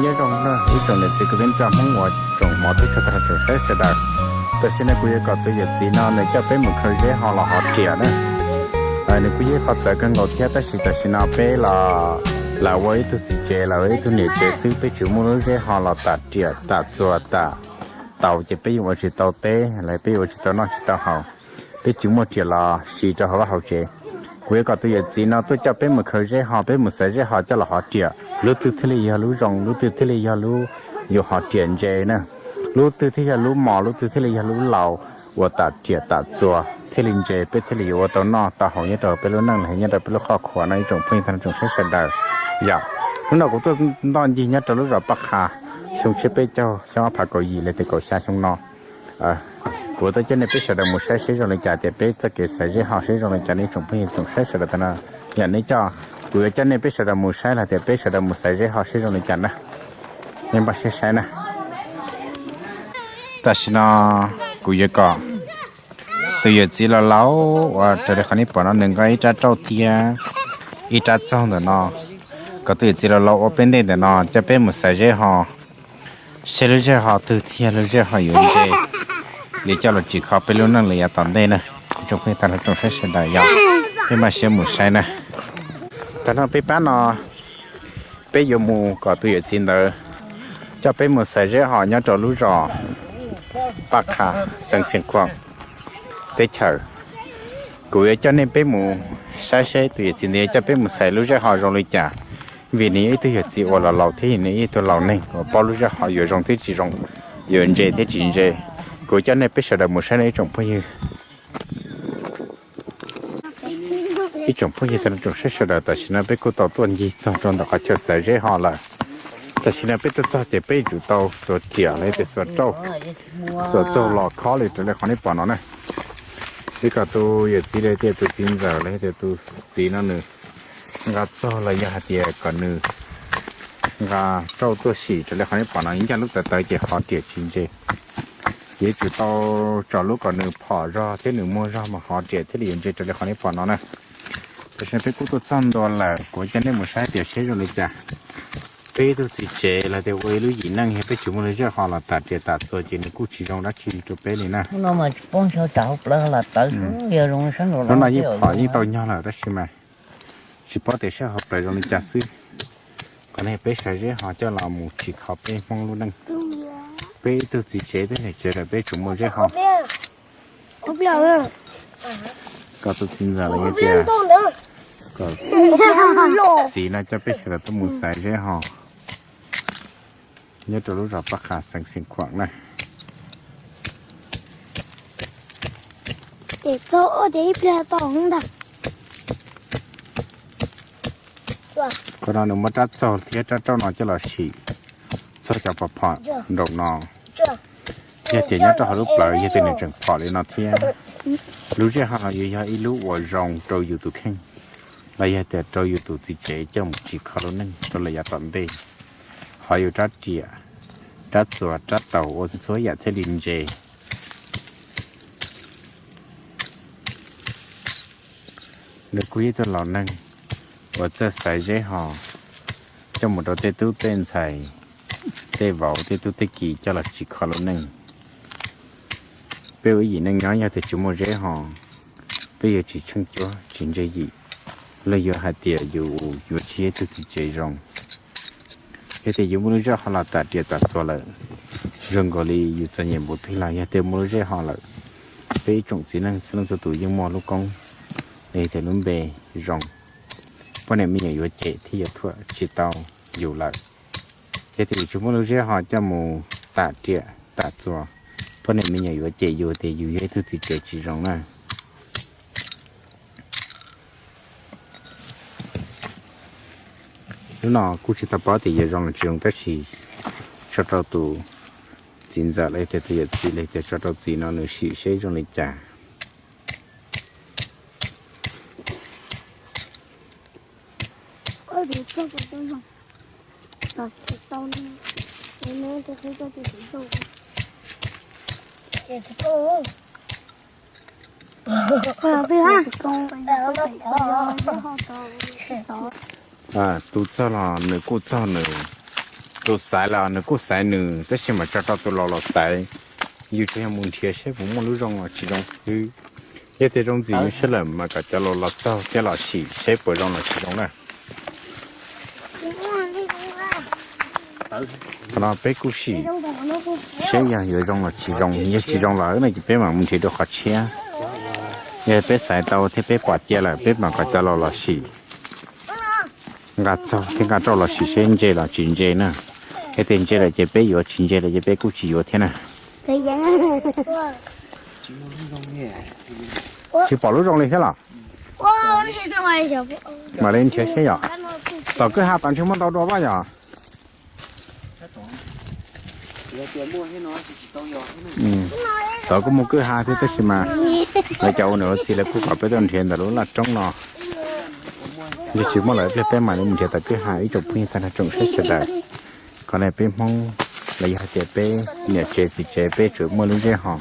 Nyob zoo na ib tsoom niam txiv kwv tij neej tsa Hmoob uas tsoom hmov thiab tshua tag tsoom saib sawv daws. Tam sim no kuv yuav kom tus yawm txiv no nws coj peb mus khaws zeb ho los hov riam na. Nws kuj yog ib qho txawv kawg nkaus thiab tab sis tam sim no peb los lam ua ib tug txiv tsev los ua ib tug niam tsev xwb, peb tsis muaj lub zeb ho los tam riam tam txuas tam taus ces peb yuav ua tsis tau teb los peb yuav ua tsis tau noj tsis tau haus. Peb tsis muaj riam los siv rau hauv vaj hauv tsev. Kuv yuav kom tus yawm txiv no tuaj coj peb mus khaws zeb ho, peb mus xaiv zeb ho coj los hov riam, lub twg thiaj li yog lub zoo, lub twg thiaj li yog lub yuav hov riam ntse na, lub twg thiaj yog lub mos, lub twg thiaj li yog lub laus uas tam riam tam txuas thiaj li ntse, peb thiaj li yuav ua tau noj tau haus nyob rau peb lub neej los nyob rau peb lub qhoj khuam no ib tsoom phooj ywg tag tsoom saib sawv daws. Yog hnub no kuv tuaj ntoj ncig nyob rau lub zos Paj Qha, xyoo tsiab peb caug, xyoo ob phav kaum yim los tias kaum xya xyoo no. Kuv tuaj coj nej peb sawv daws mus saib seb zoo li cas, tias peb txoj kev xaiv zeb ho seb zoo li cas, nej tsoom phooj ywg tsoom saib sawv daws tag no. Yog nej coj, kuv yuav coj nej peb sawv daws mus saib los tias peb sawv daws mus xaiv zeb ho seb zoo li cas na. Nej npaj siab saib na. Tam sim no kuv yuav kom tus yawm txiv laus laus uas raws li qhov nej pom no nws nqa ib rab rauj thiab ib rab txaug ntawm no, kom tus yawm txiv laus laus ua peb ntej ntawm no coj peb mus xaiv zeb ho, seb lub zej ho twg thiaj yog lub zej ho yuav ntse, li coj los tsim kho peb lub neej li yav tom ntej na. Ib tsoom phooj ywg tag tsoom saib sawv daws, yog peb npaj siab mus saib na. Tag no peb pab no peb yuav mus kom tus yawm txiv ntawd coj peb mus xaiv zeb ho nyob rau lub zos Paj Qha, xeev Xeev Khuam teb chaws. Kuv yuav coj nej peb mus saib seb tus yawm txiv ntawd yuav coj peb mus xaiv lub zej ho zoo li cas, vim nws yog ib tug yawm txiv uas laus laus thiab nws yog ib tug laus neeg uas paub lub zej ho yuav zoo thiab tsis zoo, yuav ntse thiab tsis ntse. Kuv coj nej peb sawv daws mus saib no ib tsoom phooj ywg. Ib tsoom phooj ywg tag tsoom saib sawv daws, tam sim no peb kuj tau tuaj ncig txog rau ntawm qhov chaw xaiv zeb ho lawm. Tam sim no peb tuaj txog ces peb yuav tsum tau xuas riam los yog tias xuas rauj, xuas txaug los khob li raws li qhov nej pom no na. Peb kom tus yawm txiv los yog tias tus txiv ntxawm los yog tias tus txiv no nws nqa txaug los yog hais tias kom nws nqa rauj tuaj sim raws li qhov nej pom no, ncaj lub tawv tawv ces hov riam tsis ntse. Ces yuav tsum tau tso lub kom nws phom zog thiab nws muag zog mas hov riam thiaj li yuav ntse raws li qhov nej pom no na. Tam sim no peb kuj tuaj txog ntua lawm, kuv coj nej mus saib tias seb zoo li cas. Peb ib tug txiv tsev los tias ua ib lub yim neej yog peb tsis muaj lub zej ho los tam riam tam txuas ces nws kuj tsis zoo dab tsi rau peb li na. Hnub no yeej phom yeej tau nyog lawm tab sis mas tsis paub tias sab hauv plaws zoo li cas xwb. Qhov no peb xaiv zeb ho coj los mus tsim kho peb Hmoob lub neej. Peb ib tug txiv tsev thiab niam tsev lawm peb tsuas muaj zeb ho. Kom tus txiv ntxawm los yog tias kom txiv no coj peb sawv daws tuaj mus xaiv zeb ho nyob rau lub zos Paj Qha xeev Xeev Khuam na. Qhov no nws muab rab txaug thiab rab rauj no coj los sim txog cov phom phom nraum no. Yog tias nyob rau hauv lub plawv yog tias nws tseem phom li no thiab, lub zej ho no yuav yog ib lub uas zoo rau yus tus kheej los yog tias rau yus tus txiv tsev coj mus tsim kho lub neej rau lawm yav tom ntej. Ho yus rab riam, rab txuas, rab taus ua txhua yam thiaj li ntse. Nws kuj yog ib tug laus neeg uas txawj xaiv zeb ho coj mus rau tej tub tej ntxhais, tej vauv tej tub tej ki coj los tsim kho lub neej. Peb ua ib yim neej nyob yog tias tsis muaj zeb ho, peb yuav tsis tsheej cuab tsis ntse yim, los yuav hais tias yus yuav tsis yog ib tug txiv tsev zoo. Yog tias yus muaj lub zej ho los tam riam tam txuas lawm, zoo nkaus li yus txom nyem npaum twg los yog tias muaj lub zej ho lawm, peb ib tsoom txiv neej txhua leej txhua tus yeej muaj lub koob los yog tias lub npe zoo, poj niam me nyuam yuav cem thiab yuav thuam tsis tau yus lawm. Yog tias yus tsis muaj lub zej ho coj mus tam riam tam txuas, poj niam me nyuam yuav cem yus tias yus yog ib tug txiv tsev tsis zoo na. Lub no kuj tsis tau paub tias yuav zoo los tsis zoo tab sis tso rau tus txiv ntxawm los yog tias tus yawm txiv los yog tias tso rau txiv no nws sim seb zoo li cas. Tus txog los nws kuj txog nws, Tus xaiv los nws kuj xaiv nws, tab sis mas tso rau tus laus los xaiv. Yus tsuas yog mus nrhiav seb puas muaj lub zoo los tsis zoo xwb. Yog tias zoo ntxiv yus sab lawm mas kom cov laus los txaug thiab los sim seb puas zoo los tsis zoo na. Qhov no peb kuj sim seb yog yuav zoo los tsis zoo, yog tsis zoo los na ces peb mam mus nrhiav dua qhov tshiab. Yog peb xaiv tau thiab peb pom cia lawm peb mam kom cov laus los sim, nqa txaug thiab nqa rau los sim seb ntse los tsis ntse na. Yog tias ntse lawm ces peb yuav, tsis ntse lawm ces peb kuj tsis yuav thiab na. Tsis pom lub zoo li thiab los? Mam li nrhiav seb yom. Tom kwj ha tom ntshe muaj ntau dua vaj yom. Tom kuj muaj kwj ha thiab tab sis mas lawv cov ua niam ua txiv lawv kuj kom peb tuaj nrhiav ntawm lub laj roob no. Yog tsis muaj lawm ib pliag peb mam li mus nrhiav tom kwj ha ib tsoom phooj ywg tag nrho tsoom saib sawv daws. Qhov no peb Hmoob los yog hais tias peb niam tsev txiv tsev peb tsuas muaj lub zej hos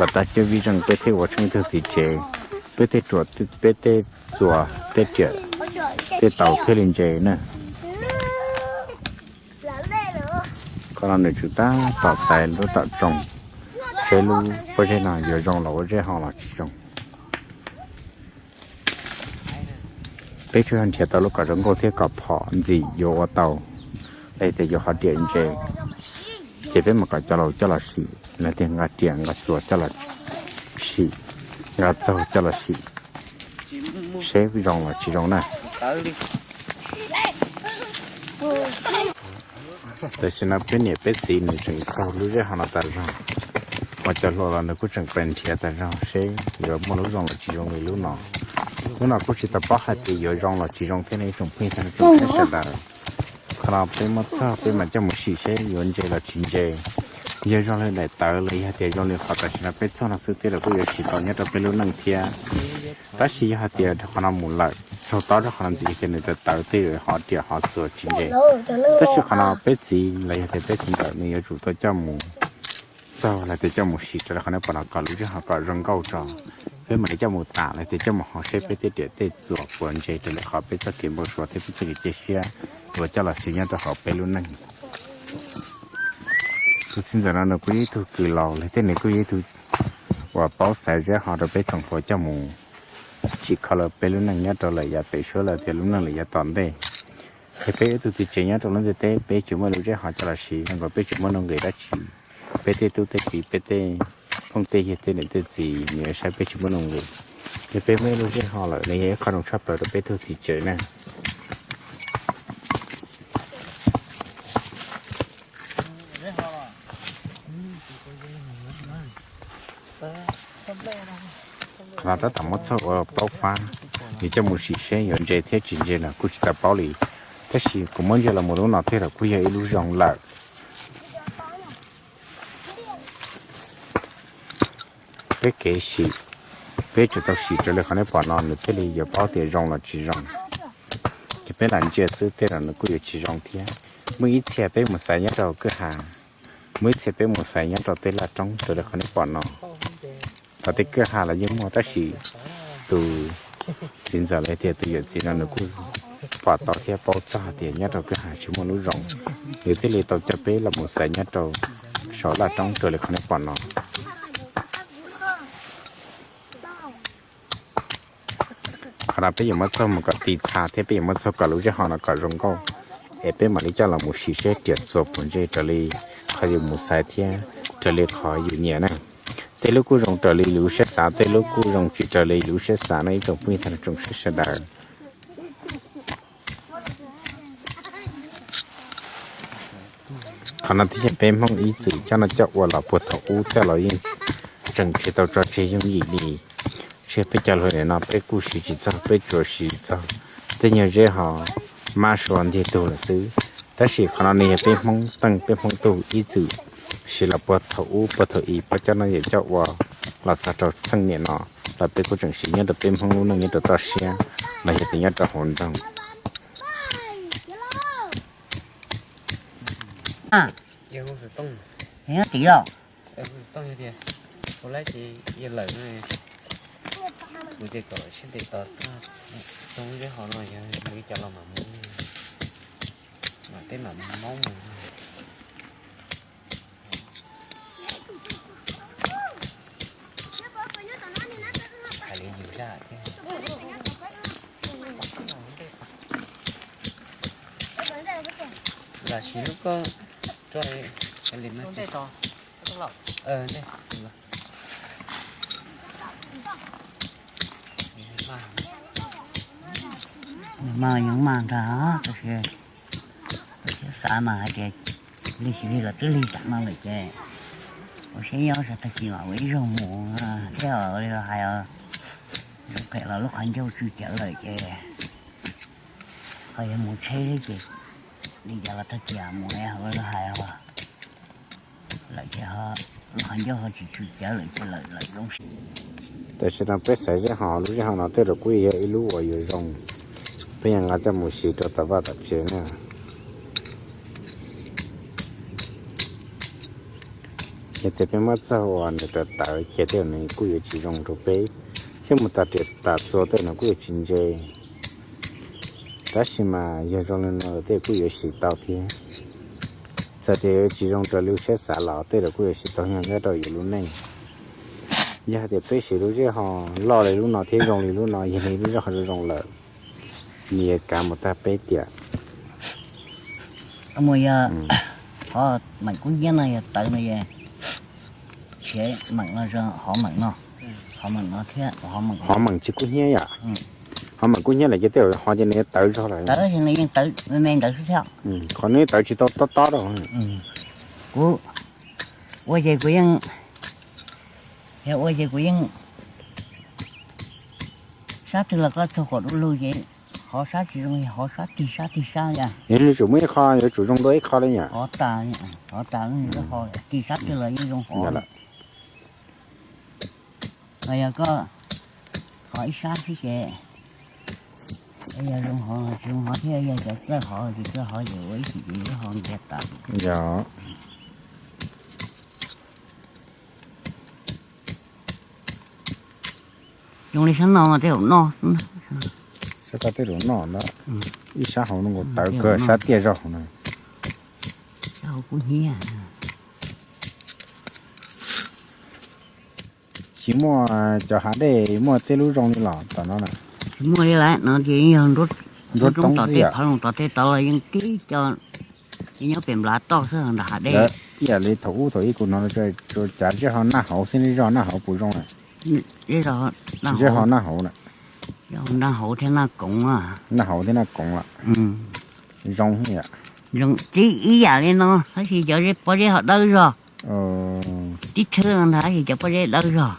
los tab cov vij zeej peb thiaj ua tseeb ib tug txiv tsev, peb thiaj ruam, peb thiaj txuas, thiaj riam, thiaj tau thiaj li ntse na. Qhov no nws tsuas tab tom xaiv lub tom tsoos, seb lub pob zeb no yuav zoo los ua zeb ho los tsis zoo. Peb tsuas yog nrhiav tau lub kom zoo nkauj thiab kom phom ntxim yuav ua tau, los yog tias yuav ho riam ntse, ces peb mam kom cov laus coj los sim, los tias nqa riam nqa txuas coj los sim, nqa txaug coj los sim, seb zoo los tsis zoo na. Tam sim no peb niam peb txiv nws tseem txaug lub zej ho no tas zog, ho cov hluas los nws kuj tseem pes nrhiav tas zog seb yuav muaj lub zoo los tsis zoo li lub no. Lub no kuj tsis tau paub hais tias yuav zoo los tsis zoo thiab ne ib tsoom phooj ywg tsoom saib sawv daws. Qhov no peb muab txog peb mam coj mus sim seb yuav ntse los tsis ntse. Yog zoo li daim tawv los yog tias zoo li qhov tam sim no peb txog no xwb tej zaum kuj yuav tsis tau nyob rau peb lub neej thiab. Tab sis yog hais tias qhov no mus lawm txog tob rau qhov no ntxiv ces nws tawv tawv tej zaum ho riam ho txuas tsis ntse. Tab sis qhov no peb txiv los yog tias peb txiv ntxawm nws yuav tsum tau coj mus txaug los tias coj mus sim raws li qhov nej pom no kom lub zej ho kom zoo nkauj tso. Peb mam li coj mus tam los tias coj mus ho seb peb tej riam tej txuas puas ntse raws li qhov peb txoj kev npau suav thiab peb txoj kev cia siab uas coj los siv nyob rau hauv peb lub neej. Tus txiv ntxawm no nws kuj yog ib tug kws laus los tej nws kuj yog ib tug uas paub xaiv zeb ho rau peb tsoom hluas coj mus tsim kho lawm peb lub neej nyob rau lawm yav pem suab los tias lub neej lawm yav tom ntej. Ces peb ib tug txiv tsev nyob rau lub ntiaj teb peb tsis muaj lub zeb ho coj los siv zoo nkaus peb tsis muaj nuj nqis dab tsi. Peb tej tub tej kiv peb tej phooj tej ywg tej niam tej txiv nws yuav saib peb tsis muaj nuj nqis. Ces peb muaj ib lub zeb ho lawm nws yog ib qho zoo tshaj plaws rau peb tug txiv tsev na. Qhov no tab tom muab txog ua plaub fab, nws coj mus sim seb yuav ntse thiab tsis ntse los kuj tsis tau paub li. Tab sis kuv muab ntsia los mus lub no thiaj los kuj yog ib lub zoo lawm. Peb kev sim, peb tsum tau sim raws li qhov nej pom no nws thiaj li yuav paub tias zoo los tsis zoo. Ces peb lam ntsia xwb tej zaum nws kuj yuav tsis zoo thiab. Muaj ib txhia peb mus xaiv nyob rau kwj ha, muaj ib txhia peb mus xaiv nyob rau tej laj roob raws li qhov nej pom no. Qhov tej kwj ha los yeej muaj tab sis tus txiv ntxawm los tias tus yawm txiv no nws kuj pom tau thiab paub txog hais tias nyob rau kwj ha tsis muaj lub zoo, nws thiaj li tau coj peb los mus xaiv nyob rau saum laj roob raws li qhov nej pom no. Qhov no peb yuav muab txog mus kom ti txha thiab peb yuav muab txog kom lub zeb ho no kom zoo nkauj, es peb mam li coj los mus sim seb riam txuas puas ntse raws li qhov yus mus xaiv thiab raws li qhov yus nyiam na. Tej lub kuj zoo raws li lub siab xav, tej lub kuj zoo tsis raws li lub siab xav na ib tsoom phooj ywg tsoom saib sawv daws. Qhov no thiaj yog peb Hmoob ib txwm coj noj coj ua los puag thaum ub coj los yeej tseem tsis tau tso tseg yooj yim li. Tseg peb cov hluas nim no peb kuj siv tsis txog, peb tsuas siv txog tej nyuag zeb ho mab sua ntiag tug lawm xwb. Tab sis qhov no nws yog peb Hmoob teej peb Hmoob tug ib txwm siv los puag thaum ub puag thaum i peb coj noj coj ua los txog rau txheej niam no los peb kuj tseem siv nyob rau peb Hmoob lub neej nyob rau toj siab los yog tias nyob rau hauv nroog. Tam sim no koj rau li mas ntej, mas yeej maj ntag, tab sis xav mas hais tias lig xyov lig los twb lig tam no lawm ces ua siab nyob tag kis mas ua ib zaug mus thiab. Li hais zoo phem los lub qhov ncauj tsw cawv lawm ces ho yog mus tsheb thiab ces li cas los tag kis mus li hais lawm ces lub qhov ncauj ho tsis tsw cawv lawm ces lawm lawm zoo siab. Tam sim no peb xaiv zeb ho, lub zeb ho no tej zaum kuj yog ib lub uas yuav zoo, peb yuav nqa coj mus siv rau tom vaj tom tsev na. Yog tias peb muab txog uas nws tawv tawv ces tej zaum nws kuj yuav tsis zoo rau peb, thiab mus tas riam tas txuas tej zaum nws kuj yuav tsis ntse. Tab sis mas yog zoo li no tej kuj yuav siv tau thiab. Txawm tias yuav tsis zoo raws li lub siab xav los tej zaum kuj yuav siv tau nyob rau yus lub neej. Yog hais tias peb siv lub zeb ho loj li lub no thiab zoo li lub no, yog li lub zeb ho zoo zoo lawm, nws yuav kav mus tag peb tiam. Mus yog qhov meem kub hnyiab no yog tawv no, meem no, hov meem no, hov meem no thiab hov meem tsis kub hnyiab yom. Hov meem kub hnyiab lawm ces tej zaum ho ces nws yuav tawv zog lawm. Tawv ces nws yeej tawv me me ntawd xwb thiab. Qhov nws tawv tsis tau tob tob rau. Kuv ua ces kuv yeej, yog ua ces kuv yeej, sab twg los koj txog kom du lug ces hov sab tsis zoo, hov sab tig sab tig sab yom. Yuav tsum muaj ib qho yuav tsum zoo dua ib qho li yom. Hov tas, hov tas, tig sab twg los yeej zoo hov lawm. Yog koj hov ib sab xwb ces yog zoo hov los tsis zoo hov thiab, yog cov txawj hov los tsis txawj hov ces ua ib chim ces ho ntiav tas. Yog. Zoo li sab no mas tej zaum noj, sab ko tej zaum noj ntag. Ib sab hauv no nkaus tawv kawg, sab tiaj zog hauv no. Sab hauv kub hnyiab. Tsis muaj cov hav dej muaj tej lub zoo li los tom no na. Tsis muaj li lawm, no ces yeej yog nruab roob tom tej phav loos tom tej tod los yeej tib co, yeej nyob pem nplav toj xwb nram hav dej. Ib yam li thaum ub thaum ub kuv hnov tsuas cav zeb ho naj hauv xwb, zeb ho naj hauv puas zoo lawm? Zeb ho naj hauv na. Naj hauv thiab naj koov. Naj hauv thiab naj koov lawm. Zoo yam. Tib ib yam li no tab sis cov zeb pob zeb ho dawb zog. Tib tshwb no ntag tab sis cov pob zeb dawb zog.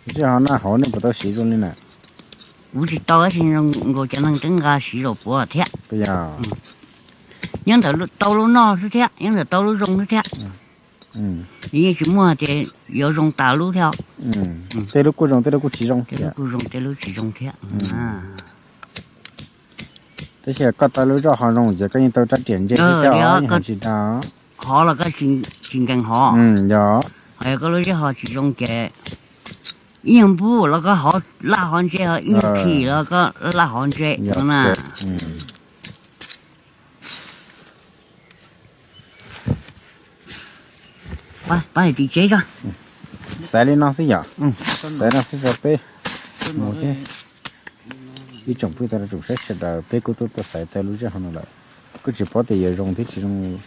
Zeb ho naj hauv nej puas tau siv zoo li na? Kuv tsis tau tab sis nkaus cov neeg twb nqa siv los puav thiab. Nyob ntawm tau lub noj xwb thiab, nyob ntawm tau lub zoo xwb thiab. Nws yeej tsis muaj tias yuav zoo tas lub thiab. Tej lub kuj zoo, tej lub kuj tsis zoo. Tej lub kuj zoo, tej lub tsis zoo thiab. Tab sis koj tau lub zoj ho zoo ces koj yeej tau rab riam ntse thiab, yeej hais tsis dag. Hov los koj tsis nkees hov. Yog. Ho yog koj lub zeb ho tsis zoo ces ib nyuag npub los koj hov laj hov ntse, ib nyuag khim los koj laj hov ntse no na. Pab hais tim tsev tso. Xaiv li no xwb yom. Xaiv no xwb rau peb mus thiab. Ib tsoom phooj ywg tsoom saib sawv daws, peb kuj tuaj tuaj xaiv tau lub zej hauv no lawm, kuj tsis paub tias yuav zoo thiab tsis zoo,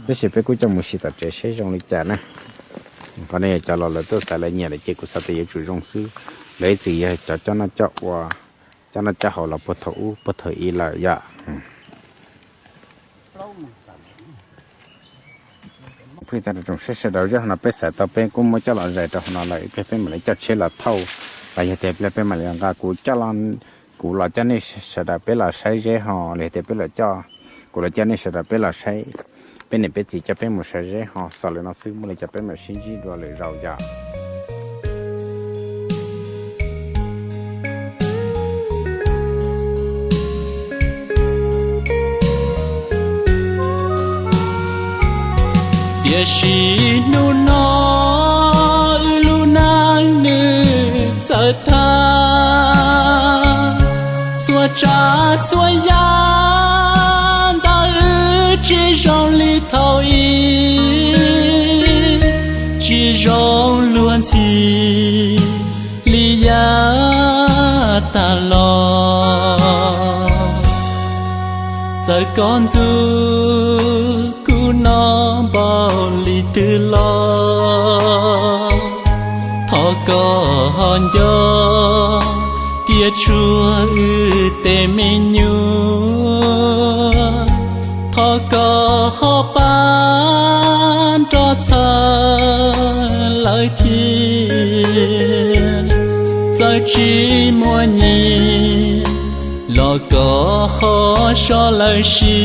tab sis peb kuj coj mus siv tom tsev seb zoo li cas na. Qhov no yog cov los lawv tuaj xaiv lawv nyiam lawm ces kuv xav tias yuav tsum zoo xwb. Lawv ib txwm yog cov coj noj coj ua, coj noj coj haus los puag thaum ub puag thaum i lawm yom. Phooj ywg tsoom saib sawv daws, zej hauv no peb xaiv tau peb kuj muab coj los zais rau hauv no lawm, ib pliag peb mam li coj tsheb los thauj, los yog tias ib pliag peb mam li nqa kuv coj, kuv los coj nej sawv daws peb los saib zeb ho, los yog tias peb los coj, kuv los coj nej sawv daws peb los saib, peb niam peb txiv coj peb mus saib zeb ho xaus li no xwb, muaj li cas peb mam sib ntsib dua lwm zaus yom. Tiam sis hnub no wb lub neej nws txawv tag, txhua tsav txhua yam ntawm wb tsis zoo li thaum ub, tsis zoo luag ntxhi li yav tas los. Txawm koj ntxub kuv no npaum li twg los, thov koj ho nco tias tsuas wb tej me nyuam, thov koj ho pab nrog txhawb lawv cia. Txawm tsis muaj nyiaj los koj ho so lawv siab.